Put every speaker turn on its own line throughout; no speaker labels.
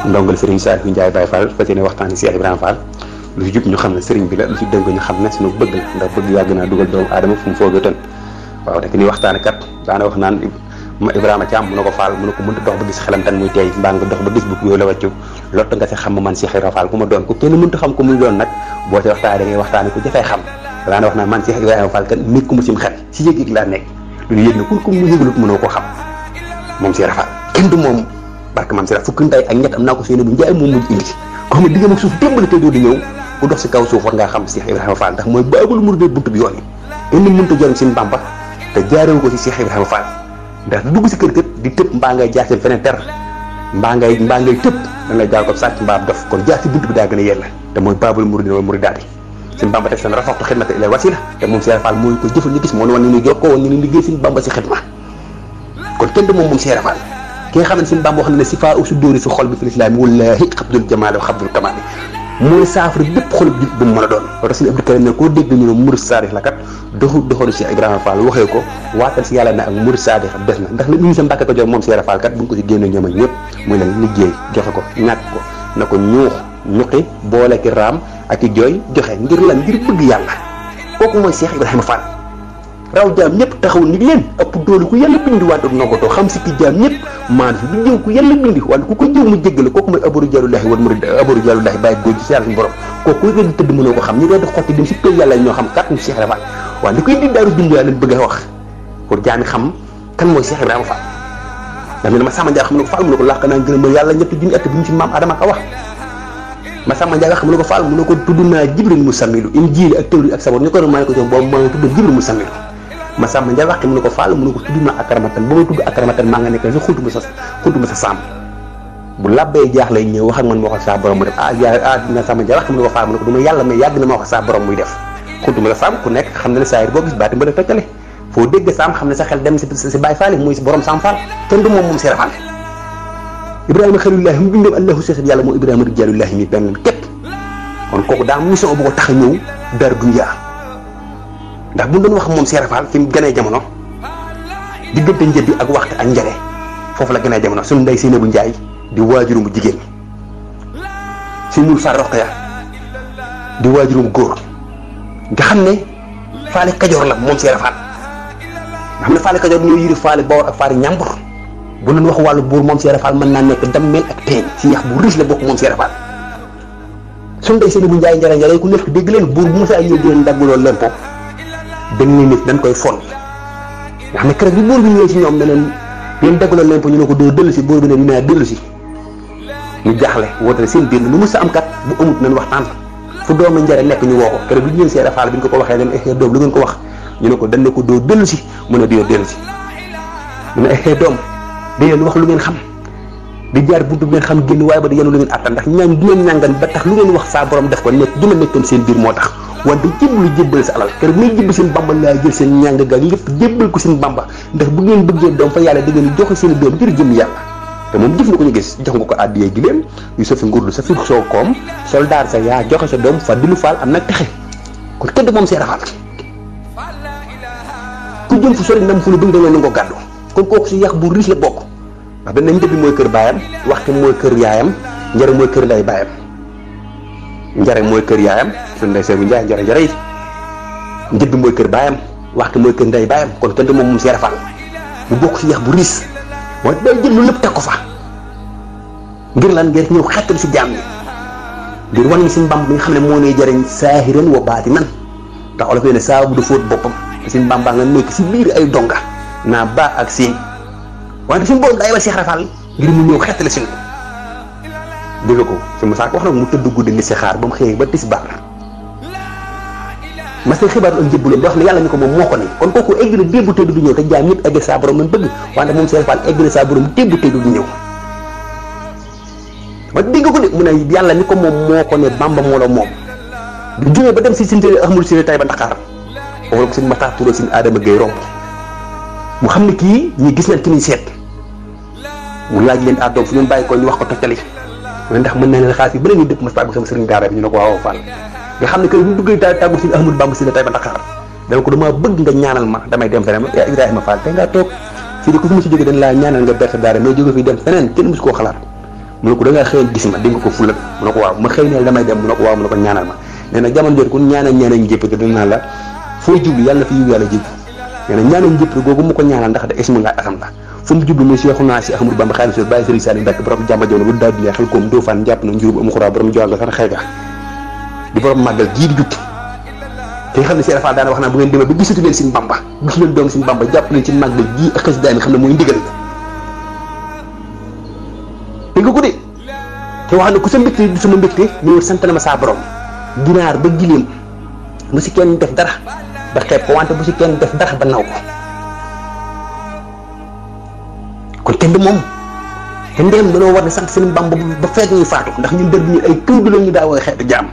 ndongal Serigne Saliou Ndiaye Baye Fall fas yéene waxtaani Cheikh Ibrahima Fall lu ci jub ñu xam ne Serigne bi la lu ci dëng ñu xam ne suñu bëgg la ndax bëgg yàgg naa dugal doomu aadama fu mu foogatoon waaw rek ni waxtaane kat daana wax naan Ibrahima Thiam mu ne ko Fall mu ne ko mënta dox ba gis xelam tan muy tey mbaa nga dox ba gis bu yooyu la wàccu lott nga si xam man Cheikh Ibrahima Fall ku ma doon ko kenn mënta xam ko muy doon nag boo ci waxtaane da ngay waxtaane ko jafee xam daana wax naan man Cheikh Ibrahima Fall kat nit ku ma sim xel si yëg-yëg laa nekk lu yëg na ku mu yëgalut mënoo ko xam moom Cheikh Ibrahima Fall kenn du moom barke maam Cheikh fukki ndey ak ñett am naa ko seen bu njaay moom mujj indi ko xam ne diggam ak suuf démbali te doo di ñëw ku dox si kaw suuf war ngaa xam Cheikh Ibrahima Fall ndax mooy baabul murid buntu bi yoon yi indi mënta jëriñ seen Bamba te jaarewu ko si Cheikh Ibrahima Fall ndax dugg si kër kër di tëb mbaa ngay jaar seen feneen ter mbaa ngay tëb da ngay jaar ko sàcc mbaa dof kon jaar si buntu bi daa gën a yella te mooy baabul murid wala muridaati seen Bamba teg seen rafaxtu xidmata ila wasila te moom Cheikh Fall mooy ko jëfal ñu gis moo ne woon ni ñu jokkoo woon ñu ne liggéey seen Bamba si xidma kon kenn du moom Cheikh Fall ki nga xam ne seen Bamba wax na ne si faa su dóori fi xol bi fi lislaam wallaahi xabdul jamaal wa xabdul kamaal mooy saafara bépp xol bi bu mu mën a doon loolu seen Abdou Karim ne koo dégg ñu ne murid saadix la kat doxoonu Cheikh Ibrahima Fall waxee ko waatal si yàlla ne ak murid saadix des na ndax li ñu sa Mbàkke ko jox moom Cheikh Fall kat bu ñu ko si génne ñoom ak ñëpp muy lan liggéey joxe ko ñàkk ko na ko ñuux ñuqi boole ki raam ak i jooy joxe ngir lan ngir bëgg yàlla kooku mooy Cheikh Ibrahima Fall raw jaam ñëpp taxaw ni leen ëpp doole ku yàlla bindi wante noggotoo xam si ki jaam ñëpp maanaam du jëw ku yàlla bindi wante ku ko jëw mu jéggale kooku mooy abaru jalullahi wal murid abaru jalullahi bàyyi góor gi si yàlla suñu borom kooku ku di tëdd mënoo ko xam ñi doon di xotti dem si kër yàlla ñoo xam kàttan Cheikh Ibrahima Fall waaw li koy di daaru dund yaa leen bëgg a wax pour jaami xam kan mooy Cheikh Ibrahima Fall da ne ma Samba Ndiaye xam ne ko Fall mu ne ko làq naa gën a yàlla ñetti junni at bi ñu si maam Adama ka wax ma Samba Ndiaye xam ne ko Fall mu ne ko tudd naa Jibril Musammilu Injiil ak Tawriid ak Saboor ñu ko maa ko jox boobu maa tudd Jibril Musammilu ma Samba Ndiaye wax mu ne ko Fall mu ne ko tudd naa akramatan ba may tudd akramatan maa nga nekk sa xuntu ma sa sàmm bu labbee jaax lay ñëw wax ak man ma wax sa borom mu def nga Samba Ndiaye wax mu ne ko Fall mu ne ko du ma yàlla mais yàgg na ma wax sa borom muy def xuntu ma sa sàmm ku nekk xam na ne saayir boo gis baati ba def tëkkale foo dégg sàmm xam ne sa xel dem si Baay Fall muy si borom Sàmm Fall kenn du moom Cheikh Fall Ibrahima xalilullahi mu bindee allahu seex yàlla moo Ibrahima rijaalullahi mi benn képp kon kooku daa mission bu ko tax a ñëw dar dunya ndax bu doon wax moom Cheikh Fall fi mu gënee jamono diggante njëbbi ak waxtu ak njare foofu la gënee jamono suñu ndey Seynabou Ndiaye di waajuru mu jigéen si mul far Roqaya di waajuru mu góor nga xam ne Faale Kajoor la moom Cheikh Fall nga xam ne Faale Kajoor ñoo yiri Faale Bawor ak Faale Ñambur bu doon wax wàllu buur moom Cheikh Fall mën naa nekk dammel ak teeñ si yax bu riche la bokk moom Cheikh Fall suñu ndey Seynabou Ndiaye njare ku nekk dégg leen buur bu ma saa ñëw di leen dagguloo lempo dañ ne nit dañ koy fon nga xam ne keroog bi buur bi ñëwee si ñoom ne leen daggaloo lemp ñu ne ko doo dellu si buur bi ne dinaa dellu si ñu jaaxle woote seen biir lu mës a am kat bu amut nañ waxtaan fu doomu njare nekk ñu woo ko keroog bi ñu ñëw Cheikh Fall bi ñu ko waxee ne doom lu ngeen ko wax ñu ne ko dañ ne ko doo dellu si mu ne dina dellu si mu ne doom da ngeen wax lu ngeen xam di jaar buntu bu ngeen xam génn waaye ba di yenu lu ngeen attan ndax ñaan du ngeen ñàngan ba tax lu ngeen wax saa borom def ko nekk dina nekkoon seen biir moo tax wante jébbal sa alal kër muy jébbal seen Bamba laa jël seen ñàng gaal yëpp jébbal ko seen Bamba ndax bu ngeen bëggee doom fa yàlla da ngeen joxe seen doom ngir jëm yàlla te moom jëf na ko ñu gis jox nga ko àddiyee gi leen yu sa fi ngurlu sa fi soo koom soldaar sa yaa joxe sa doom fa dilu Fall am nag texe kon kenn moom Cheikh Fall ku jëm fu sori ndam fu lu bëgg da nga ko gàddu kon kooku si yàq bu riche la bokk ndax benn njëb bi mooy kër baayam waxtu mooy kër yaayam njare mooy kër nday baayam njare mooy kër yaayam suñu ndey Seynabou Ndiaye njare yi njëb bi mooy kër baayam waxtu mooy kër nday baayam kon kenn moom Cheikh Fall bu bokk si yax bu riis waaye day jël lu lépp teg ko fa ngir lan ngir ñëw xettal si jaam ñi ngir wan ni suñu Bamba bi nga xam ne moo ne jëriñ saahiran wa baatinan ndax olof ne saabu du fóot boppam te suñu Bamba nga nekk si biir ay donga naa ba ak siin wante suñu borom day wa Cheikh Fall ngir mu ñëw xettali suñu dégg ko si Moussa wax na mu tëdd guddi li si xaar ba mu xëyee ba tisbaar mas na xibaar ak njëbbaloom di wax ne yàlla ni ko moom moo ko ne kon kooku egg na démb tëdd du ñëw te jaam ñëpp egg saa borom lañ bëgg wante moom Cheikh Fall egg na saa borom démb tëdd du ñëw ma dégg ko de mu ne yàlla ni ko moom moo ko ne Bamba moo la moom du jógee ba dem si sinte Ahmadou Sine tay ba Ndakaar foofu la ko seen Matar Touré seen Adama Gueye romb mu xam ne kii ñi gis nañ ki ñuy seet mu laaj leen àddoom fu ñu bàyyi ko ñu wax ko toccali mu ndax mën na leen xaalis yi ba la ñuy dëpp ma tàggu sama sëriñ daara bi ñu ne ko waaw Fall nga xam ne que bu duggee tàggu si Ahmadou Bamba Sine tay ba Ndakaar dama ko dama bëgg nga ñaanal ma damay dem feneen yaa Ibrahima Fall te ngaa toog fii di ko fi mu si jógee dañ laa ñaanal nga berte daara mais jóge fii dem feneen kenn musu koo xalaat mu ne ko da ngaa xëy gis ma di nga ko fulal mu ne ko waaw ma xëy ne damay dem mu ne ko waaw mu ne ko ñaanal ma nee na jamono jooju ku ñaanal njëpp te dina la foo jublu yàlla fi yiw yàlla jub nee na ñaanal njëpp googu mu ko ñaanal ndax da ismu laa asam la fu mu jublu muy Seexuna si Ahmadu Bamba Xaadimu Rasuul bàyyi Sëriñ Saliou Mbacke borom jàmba jow na bu daal di xel koom Ndofane jàpp na njurub amu xuraa borom joal nga sax xëy ga di borom màggal gii di jub te nga xam ne Cheikh Fall daana wax naa bu ngeen demee ba gisatu leen Sëriñ Bamba gis leen doom Sëriñ Bamba jàpp leen ci màggal gii ak xasida mi xam ne mooy ndigal la dégg nga ko de te wax na ku sa mbégte du sama mbégte mu sant na ma saa borom ginaar ba gileem bu si kenn def dara ba xeeb ko wante bu si kenn def dara ba naw ko kon kenn du moom te ndéem dañoo war ne sant Sëriñ Bamba ba fekk ñuy faatu ndax ñun dëgg ñu ay këw du la ñu daa woy xeetu jaam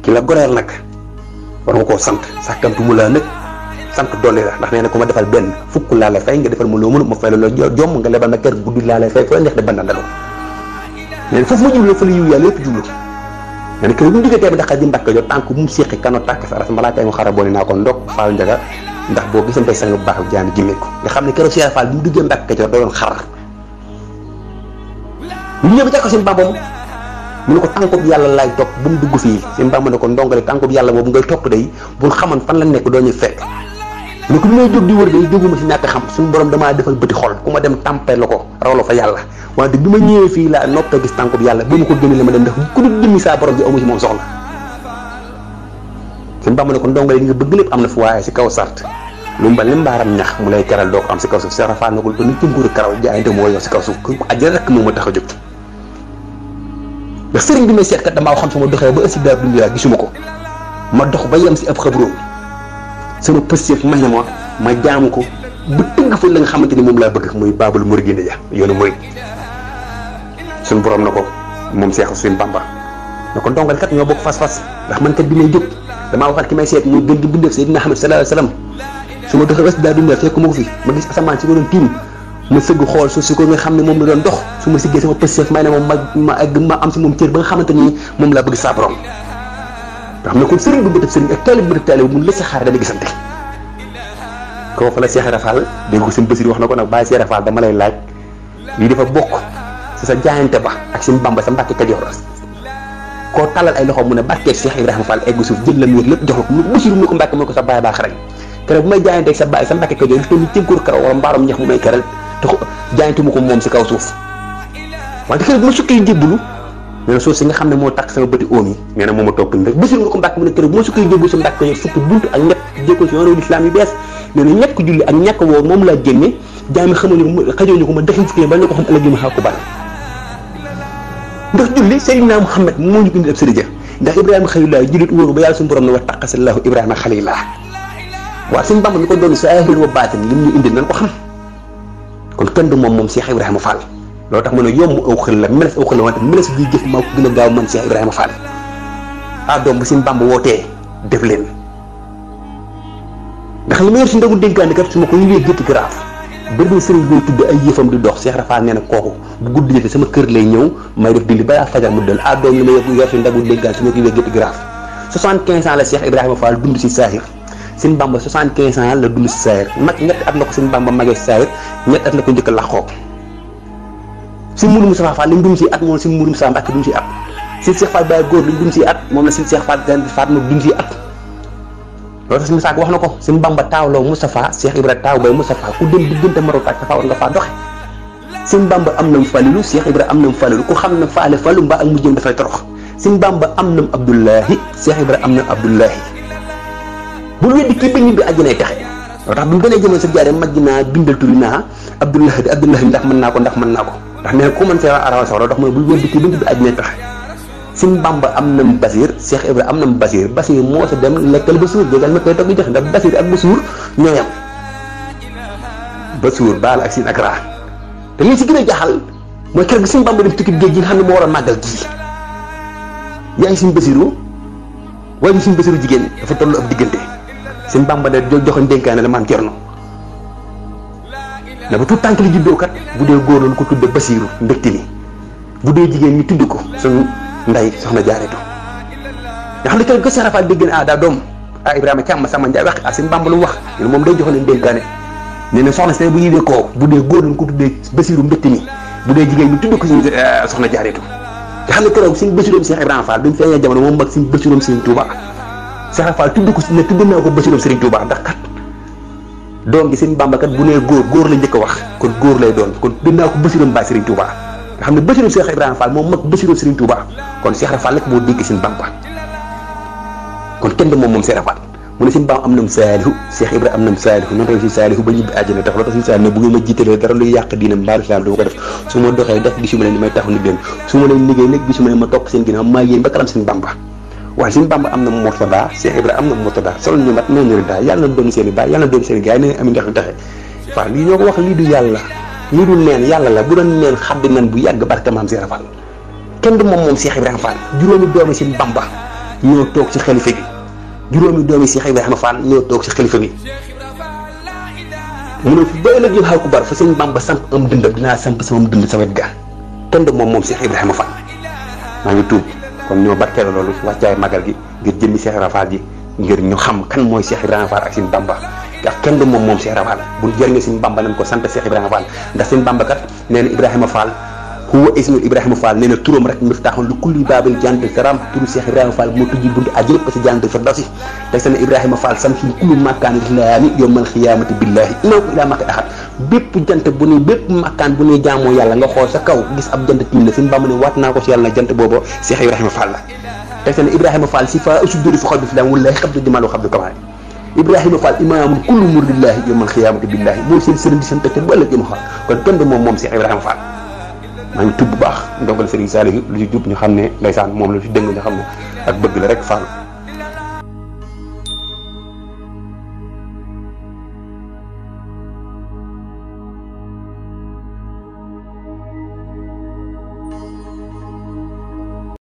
ki la goreel nag war nga koo sant sàkkantu mu laa nag sant dolli la ndax nee na ku ma defal benn fukk laa lay fay nga defal ma loo mënu ma fay la loo jomm nga lebal ma kër guddi laa lay fay fa la neex de bandandaloo nee na foofu ma jublu fa la yiw yàlla yëpp jublu nee na kër bu ñu diggantee ba ndax ji mbàkk jo tànk bu mu séqi kano tàkk sa aras malaaka yi mu xara boole naa ko ndokk faal njaga ndax boo gisante sang bu baax jaani jimmee ko nga xam ne keroog Cheikh Fall bi mu duggee mbàkk jo da doon xar ñu ñëw ba jàkko Sëriñ Bamba mu ne ko tànkub yàlla laay topp bu mu dugg fii Sëriñ Bamba ne ko ndongale tànkub yàlla boobu ngay topp day bul xaman fan la nekk doo ñu fekk ne ko li may jóg di wër day jóguma si ñàkk xam suñu borom damaa defal bëti xol ku ma dem tàmpe la ko rawlo fa yàlla wante bi ma ñëwee fii laa noppee gis tànkub yàlla ba ma ko gënale ma dem ndax ku dul jëmmi saa borom ji amu si moom soxla Sëriñ Bamba ne ko ndongale li nga bëgg lépp am na fu waaye si kaw sart lu mbal ni mbaaram ñax mu lay keral doo ko am si kaw suuf Cheikh Rafal na ko ni tunguuru karaw jaayante moo yow si kaw suuf ku àjjana rek moo ma tax a jóg ndax sëriñ bi may seet kat damaa xam sama doxee ba ëssi daa dundi laa gisuma ko ma dox ba yem si ab xabroom sama pëstéef may na ma jaamu ko ba tëgg fa la nga xamante ni moom laa bëgg muy baabul muridina ja yoonu murid suñu borom na ko moom Cheikh Sëriñ Bamba na ko ndongal kat ñoo bokk fas-fas ndax man kat bi may jóg damaa waxal ki may seet muy gën di bindeef Seydina Ahmad sallallahu alayhi wasallam su ma doxee ëssi daa dundi fekk ma ko fi ma gis asamaan si ko doon tiim ma sëgg xool suuf si ko nga xam ne moom la doon dox su ma siggee sama pëstéef may na moom ma am si moom cër ba nga xamante ni moom laa bëgg saa borom nga xam ne kon sëriñ bu bëtëb sëriñ ak taalib bu bëtëb taalib mun la si xaar dana gisante koo fa la Cheikh Rafal dégg ko seen Basiir wax na ko nag bàyyi Cheikh Rafal dama lay laaj lii dafa bokk si sa jaayante ba ak Sëriñ Bamba sa Mbàkke Kajoor koo tàllal ay loxo mu ne barkee Cheikh Ibrahima Fall egg suuf jël la mu wér lépp jox la ko mu Basiir mu ne ko Mbàkke mu ne ko sa baay baa xarañ keroog bu may jaayante ak sa baay sa Mbàkke Kajoor lu toll ni tënkuur karaw wala mbaarom ñax mu may keral te jaayante mu ko moom si kaw suuf wante keroog bu ma sukkee jébbalu nee na suuf si nga xam ne moo tax sama bëti oom yi nee na moo ma topp rek Basiir nga ko Mbàkke mu ne keroog bu ma sukkee jébbalu sa Mbàkke Kajoor fukki buntu ak ñett jékko si yoonu lislaam yu bees nee na ñàkk julli ak ñàkk woo moom laa génne jaay mi xamuñu xajooñu ko ma dexin fukki ba ñu ko xam ëllëg yi ma xaw ko bari ndax julli Seydina Muhammad moo ñu ko indi ab sëriñ ndax Ibrahima xalilaa jullit wóoru ba yàlla suñu borom ne wa taqasallahu Ibrahima xalilaa waaw Sëriñ Bamba mi ko doon saahir wa baatin lim ñu indi nañ ko xam kon kenn du moom Cheikh Ibrahima Fall loolu tax ma ne yomb aw xel la meles aw xel la wante meles buy jëf maa ko gën a gaaw man Cheikh Ibrahima Fall ah doom bu Sëriñ Bamba wootee def leen ndax li ma yor si ndagu dénkaane kat su ma ko yëgee gétti garaaf bëri na sëriñ booy tudd ay yëfam di dox Cheikh Rafal nee na kooku bu guddi jotee sama kër lay ñëw may def dindi balaa fajar mu del ah doom li ma yor si ndagu dénkaane su ma ko yëgee gétti garaaf 75 ans la Cheikh Ibrahima Fall dund si saahir Sëriñ Bamba 75 ans la dund si saahir mag ñetti at la ko Sëriñ Bamba magee si saahir ñetti at la ko njëkk a laxoo si Mourou Moussa Fall liñ dund si at moom si Mourou Moussa Mbacke dund si at si Cheikh Fall Baye góor liñ dund si at moom la si Cheikh Fall Fatma dund si at loolu tax Moussa wax na ko Sëriñ Bamba taawloo Moustapha Cheikh Ibrahima taaw bay Moustapha ku dem diggante Maroc ak Tafa war nga faa doxe Sëriñ Bamba am nam Falilu Cheikh Ibrahima am nam Falilu ku xam ne faale Falu mbaa ak mujjëm dafay torox Sëriñ Bamba am nam Abdoulahi Cheikh Ibrahima am nam Abdoulahi bul weddi kii ba ñibbi àjjanay taxe loo tax bu mu gënee jëmoon sa jaaree majj naa bindal turi naa Abdoulahi di Abdoulahi ndax mën naa ko ndax mën naa ko ndax nee na ku mën see arawa soxla dox ma bul weddi kii ba ñibbi àjjanay taxe Sëriñ Bamba am nam Basiir Cheikh Ibrahima am nam Basiir Basiir moo sa dem lekkal ba suur jégal ma koy toog di joxe ndax Basiir ak ba suur ñoo yam ba suur baal ak siin ak raa te li si gën a jaaxal mooy kër gi Sëriñ Bamba dem tukki géej gi nga xam ne moo war a màggal gii yaa ngi Sëriñ Basiiru waaye ñu Sëriñ Basiiru jigéen dafa toll ab diggante Sëriñ Bamba de joxoon dénkaane la maam Cerno na ba tout tànk li juddoo kat bu dee góor lañ ko tudde Basiiru mbégte mi bu dee jigéen ñu tudd ko suñu nday soxna Jaaretu nga xam ne kër ga Cheikh Rafal dégg na daa doom Ibrahima Thiam sama Njaay wax Sëriñ Bamba lu mu wax moom day joxoon leen dénkaane nee na soxna si bu ñuy koo bu dee góor lañ ko tuddee Basiiru mbégte mi bu dee jigéen ñu tudd ko suñu soxna Jaareetu nga xam ne keroog suñu Basiroom Cheikh Ibrahima Fall bi mu feeñee jamono moom mag suñu Basiroom Serigne Touba Cheikh Fall tudd ko ne tudd naa ko Basiroom Serigne Touba ndax kat doom gi sëñ Bamba kat bu nee góor la njëkk a wax kon góor lay doon kon tudd naa ko Basiroom Baay Serigne Touba nga xam ne Basiroom Cheikh Ibrahima Fall moom mag Basiroom Serigne Touba kon Cheikh Fall rek moo dégg sëñ Bamba kon kenn de moom Cheikh Fall mu ne sëñ Bamba am nam saalihu Cheikh Ibrahima am nam saalihu noonu tamit si saalihu ba ñibbi àjjana tax loolu tax si saalihu ne bu ngeen ma jiitalee dara luy yàq diinam mbaaru islam du ma ko def su ma doxee def gisuma leen may taxu nit leen su ma leen liggéey nag gisuma leen ma topp seen ginnaaw maa yéen ba kalam sëñ Bamba waaye sëñ Bamba am na Murtada Cheikh Ibrahima am na Murtada solo ñu mat noonu daa yàlla na doon seen i baay yàlla na doon seen i gaay ne amin ndax taxe waaw lii ñoo ko wax lii du yàlla lii du neen yàlla la bu doon neen xaddi nan bu yàgg barke maam Cheikh Fall kenn du moom Cheikh Ibrahima Fall juróomi doomi sëñ Bamba ñoo toog ci xalifa gi juróomi doomi Cheikh Ibrahima Fall ñoo toog ci xalifa gi mu ne ba ëllëg yël xaw ku bar fa sëñ Bamba samp am dëndam dinaa samp sama dënd sa wet ga kenn du moom Cheikh Ibrahima Fall maa ngi tuub kon ñoo barkeeloo loolu wàccaay magal gi ngir jëmmi Cheikh Ibrahima Fall ji ngir ñu xam kan mooy Cheikh Ibrahima Fall ak sëñ Bamba ndax kenn du moom Cheikh Ibrahima Fall bu jërëngee sëñ Bamba nañ ko sant Cheikh Ibrahima Fall ndax sëñ Bamba kat nee na Ibrahima Fall huwa ismu Ibrahima Fall nee na turam rek miftaaxul li kulli baabil jannatil karam turu Cheikh Ibrahima Fall moo tujji buntu àjjana ba si jannatil firdawsi teg seen Ibrahima Fall samsul kullu makkaan islaami yawmal xiyaamati billahi innahu ilaa makka axat bépp jant bu ne bépp makkaan bu ne jaamoo yàlla nga xool sa kaw gis ab jant tiim la sëñ Bamba ne waat naa ko si yàlla na jant boobu Cheikh Ibrahima Fall la teg seen Ibrahima Fall si fa usuduri fi xol bi filam wallahi xabdu dimalu xabdu kamaay Ibrahima Fall imaamul kullu muridillahi yawmal xiyaamati billahi mooy seen sëriñ di sant te bu ëllëg ma xool kon kenn du moom Cheikh Ibrahima Fall maa ngi tubb bu baax ndongal Serigne Saliou lu ci jub ñu xam ne ndeysaan moom la ci dëng ñu xam ne ak bëgg la rek Fall